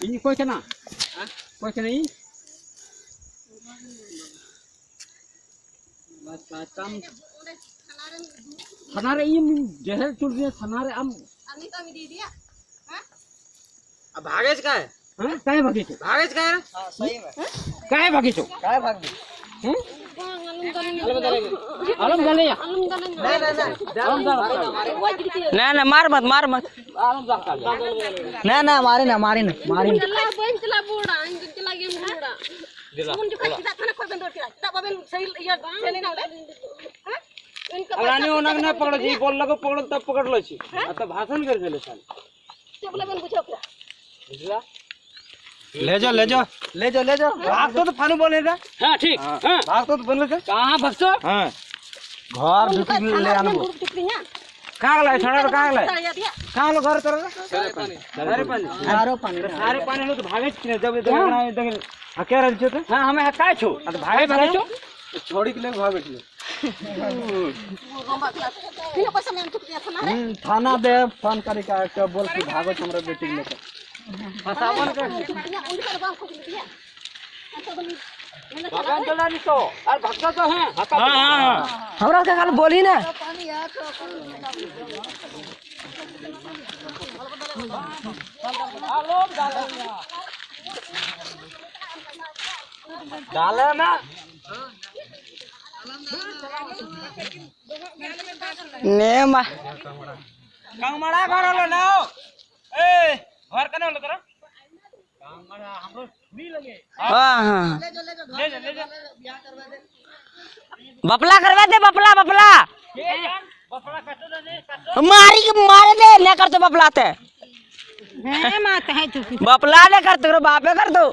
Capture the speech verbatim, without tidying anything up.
ᱤᱧ ᱚᱠᱚᱭ ᱠᱟᱱᱟ? ᱚᱠᱚᱭ ᱠᱟᱱᱟ ᱤᱧ? ᱛᱷᱟᱱᱟ ᱨᱮ ᱤᱧ ᱡᱮᱦᱮᱞ ᱪᱩᱞ ᱨᱮ ᱛᱷᱟᱱᱟ ᱨᱮ ᱟᱢ ᱟᱨ ᱱᱤᱛ ᱟᱢ ᱤᱫᱤᱭᱮᱫᱮᱭᱟ? ᱦᱮᱸ? अब भागे से का है? ᱦᱮᱸ? ᱠᱟᱭ ᱵᱷᱟᱜᱤ ᱪᱚ? भागे से का है? ᱠᱟᱭ ᱵᱷᱟᱜᱤ ᱪᱚ? ᱠᱟᱭ ᱵᱷᱟᱜᱤ? ᱦᱮᱸ? ᱟᱞᱚᱢ ᱫᱟᱞᱮᱭᱟ᱾ ᱟᱞᱚᱢ ᱫᱟᱞᱮᱭᱟ᱾ ᱟᱞᱚᱢ ᱫᱟᱞᱮᱭᱟ᱾ ᱱᱟ ᱱᱟ ᱢᱟᱨ ᱢᱟᱛ ᱢᱟᱨ ᱢᱟᱛ᱾ ᱱᱟ ᱱᱟ ᱢᱟᱨᱮ ᱱᱟ ᱢᱟᱨᱮ ᱱᱟ ᱢᱟᱨᱮ ᱱᱟ᱾ ᱪᱟᱞᱟᱜ ᱵᱟᱹᱧ ᱪᱟᱞᱟᱜ ᱵᱚᱲᱟ, ᱤᱧ ᱫᱚᱧ ᱪᱟᱞᱟᱜ ᱜᱮᱭᱟ ᱵᱚᱲᱟ᱾ ᱩᱱ ᱡᱚᱠᱷᱚᱱ ᱪᱮᱫᱟᱜ ᱛᱷᱟᱱᱟ ᱠᱷᱚᱱ ᱵᱮᱱ ᱫᱟᱹᱲ ᱠᱮᱫᱟ? ᱪᱮᱫᱟᱜ ᱵᱟᱵᱮᱱ ᱥᱟᱹᱦᱤ ᱤᱭᱟᱹ ᱪᱮᱱᱮᱞ ᱱᱚᱰᱮ? ᱦᱮᱸ? ᱤᱱᱠᱟᱹ ᱟᱨ ᱟᱹᱱᱤ ᱚᱱᱟ ᱜᱮ ᱯᱚᱠᱲᱚ ᱡᱤ ᱵᱚᱞ ᱞᱟᱜᱚ ᱯᱚᱠᱲᱚ ᱛᱚ ᱯᱚᱠᱲ ᱞᱚ ᱪᱤ᱾ ᱟᱨ ᱛᱚ ᱵᱷᱟᱥᱚᱱ ᱠᱟᱨ ᱪᱟᱞᱮ ᱥᱟᱞ᱾ ᱪᱮᱫ ᱵᱚᱞᱮ ᱵᱮᱱ ᱵᱩᱡᱷᱟᱹᱣ ᱠᱮᱫᱟ? ᱵᱩᱡᱷᱟᱹᱣ? ᱞᱮᱡᱚ ᱞᱮᱡᱚ ᱞᱮᱡᱚ ᱞᱮᱡᱚ᱾ ᱵᱷᱟᱜᱽ ᱛᱚ ᱯᱷᱟᱱᱩ ᱵᱚᱞᱮ ᱫᱟ᱾ ᱦᱮᱸ ᱴᱷᱤᱠ᱾ ᱦᱮᱸ᱾ ᱵᱷᱟᱜᱽ ᱛᱚ ᱵᱚᱞᱮ ᱫᱟ᱾ ᱠᱟᱦᱟᱸ ᱵᱷᱟᱜᱽ ᱛᱚ? ᱦᱮᱸ᱾ ᱜᱷᱚᱨ ᱩᱱᱠᱟ ᱵᱷᱤᱛᱤᱨ ᱞᱮ ᱛᱷᱟᱱᱟ ᱟᱱᱵᱚ᱾ ᱨᱮᱵᱮᱱ ᱫᱩᱲᱩᱵ ᱦᱚᱪᱚ ᱠᱤᱫᱤᱧᱟ? ᱠᱟᱦᱟᱸ ᱞᱟᱭ ᱪᱷᱟᱲᱟ ᱫᱚ ᱠᱟᱦᱟᱸ ᱞᱟᱭ? ᱫᱟᱲᱮᱭᱟᱫᱮᱭᱟ? ᱠᱟᱦᱟᱸ ᱞᱚ ᱜᱷᱚᱨ ᱛᱚᱨᱟ ᱫᱚ? ᱥᱟᱨᱮ ᱯᱟᱱᱤ᱾ ᱥᱟᱨᱮ ᱯᱟᱱᱤ᱾ ᱟᱨᱚ ᱯᱟᱱᱤ᱾ ᱥᱟᱨᱮ ᱯᱟᱱᱤ ᱦᱤᱞᱳᱜ ᱫᱚ ᱵᱷᱟᱜᱮ ᱪᱤᱱᱦᱟᱹ ᱡᱟᱵᱮ ᱫᱮ ᱦᱮᱸ᱾ ᱦᱟᱠᱮ ᱨᱮ ᱪᱮᱫ? ᱦᱮᱸ, ᱦᱟᱢᱮ ᱦᱟᱠᱟᱭ ᱪᱷᱳ᱾ ᱟᱫᱚ ᱵᱷᱟᱜᱮ ᱵᱷᱟᱜᱮ ᱪᱷᱳ᱾ ᱪᱷᱚᱲᱤ ᱠᱤᱞᱳ ᱵᱷᱟᱜᱮ ᱪᱷᱳ᱾ ᱛᱤᱱᱟᱹᱜ ᱯᱚᱭᱥᱟᱢ ᱮᱢ ᱦᱚᱪᱚ ᱠᱮᱫᱮᱭᱟ ᱛᱷᱟᱱᱟ ᱨᱮ? ᱦᱩᱸ, ᱛᱷᱟᱱᱟ ᱫᱮ ᱯᱷᱳᱱ ᱠᱟᱨᱤ ᱠᱟ ᱮᱠᱴᱟ ᱵᱚᱞ ᱠᱤ ᱵᱷᱟᱜᱚ ᱪᱟᱢᱨᱟ ᱵᱮᱴᱤᱝ ᱞᱮᱠᱟ᱾ ᱯᱷᱟᱥᱟᱣᱟᱱ ᱠᱟ᱾ ᱤᱧᱟᱹᱜ ᱩᱱ ᱡᱚᱠᱷᱚᱱ ᱫᱚ ᱵᱟᱢ ᱠᱷᱚᱡ ᱞᱮᱫᱮᱭᱟ? ᱟᱪᱪᱷᱟ, ᱵᱚᱞᱮ ᱵᱟᱵᱟᱱ ᱪᱟᱞᱟᱣ ᱱᱤᱛᱚᱜ ᱟᱨ ᱵᱷᱟᱜᱽ ᱫᱚ ᱦᱮᱸ, ᱦᱟᱛᱟᱣ ᱦᱮᱸ, ᱦᱮᱸ, ᱦᱮᱸ᱾ हमरा के खाली बोली ना। डाले ना। ने मा। कांगमाड़ा घर वाला ना। ए, घर कने वाला तेरा? कांगमाड़ा हमरो छुरी लगे। हाँ, हाँ। ले जा, ले जा, घर ले जा, ले जा। बपला करवा दे, बपला, बपला। ये जान, बपला काटो ना, नहीं काटो। मारी के मारे दे, नहीं कर तो बपला ते। हैं, माँ, कहे तू। बपला नहीं कर तो, बापे कर दो।